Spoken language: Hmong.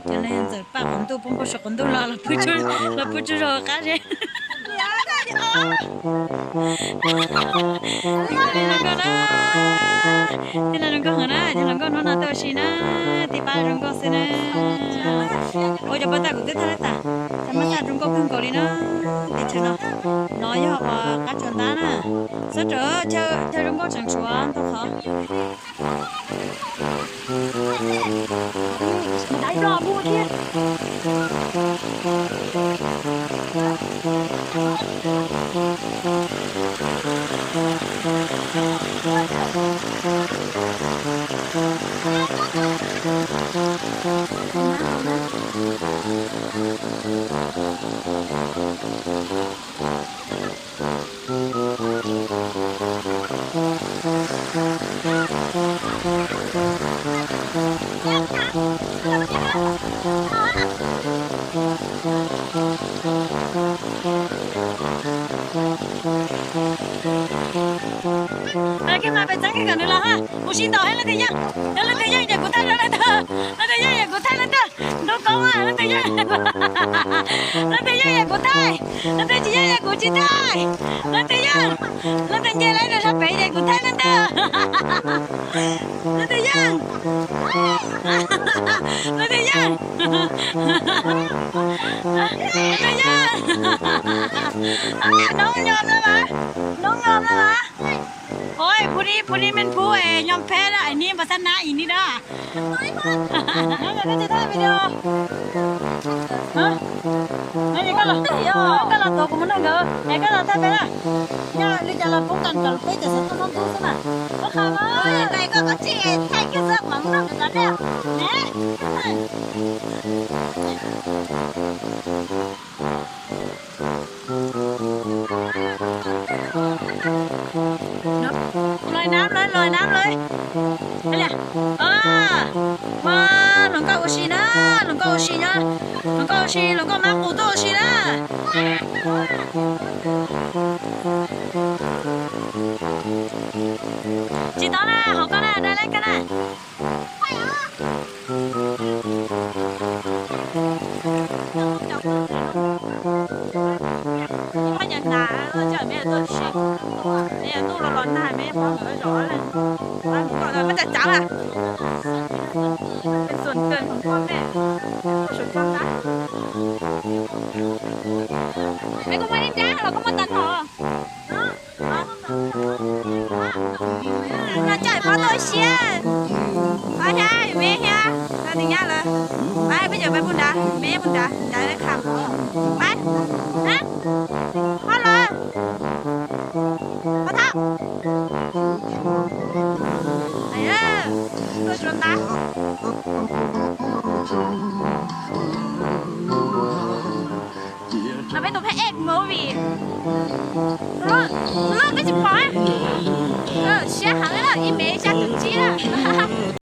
Cov neeg ntxawm paj qaum ntuj poob nkaus saum qaum ntuj los los pw tsuj zog qab zeb. Tij laug zoo nkauj na, tij laug zoo nkauj hnub no tuaj ua si na, tij pab zoo nkauj xwb na. Ua cov paj tag kuv twb thaij lawm tas, cov paj tag zoo nkauj kawg nkaus li na. Teb chaws no, no yog ua qab tsuas ntab na, xob rawv chaw zoo nkauj tseem tshuav ntau qhov. Kiag mas peb txeeb kiag kom nws los ha. Mus sib ntaus thiab leej twg yeej, leej twg yeej ces kuv thaij rau leej twg, leej twg yeej ces kuv thaij leej twg. Ntuj koob a, leej twg yeej, leej twg yeej ces kuv thaij, leej twg tsis yeej ces kuv tsis thaij. Leej twg yeej, leej twg nce lawm rau sab pem ces kuv thaij leej twg. Leej twg yeej, leej twg yeej, leej twg yeej. Noob nyob na mas, noob nyob na mas. Oi, phu ni, phu ni men phu es nyob phem na, es ni npawg xab nab ib ni na. Koj los tuav kuv mus nrog nkawd, es koj los thaij peb na. Yog li cas los pub kom peb cov xov tooj ntub xwb na. Ua qhov koj tsis thaij kiag xwb mas mus nrog nkawd noj ne. Loj nab lawm, loj nab lawm. Mas hluas nkauj ua si na, hluas nkauj ua si na, hluas nkauj ua si, hluas nkauj mab qus tuaj ua si na. Tsis tau na, hauv koj na, dai leb koj na. Peb cov nas, coj me tuaj si, me tuaj los los nag, me pom nkawd zov, peb cov cav na, peb txuas ntawm hluas nkauj ne, peb kuj muaj ib nrab los koj muaj tag nrho. Noj coj phob tuaj siab, phob thiab me thiab, no tus nyab lawm, peb cov peb pub nrad, me pub nrad, nrad lawv qha phob, peb, phob lawm, phob thab, tuaj tsuas nrad. Peb tus phab ej movie, lub peb tsis pom, siab heev, ib mev xya caum tsib na.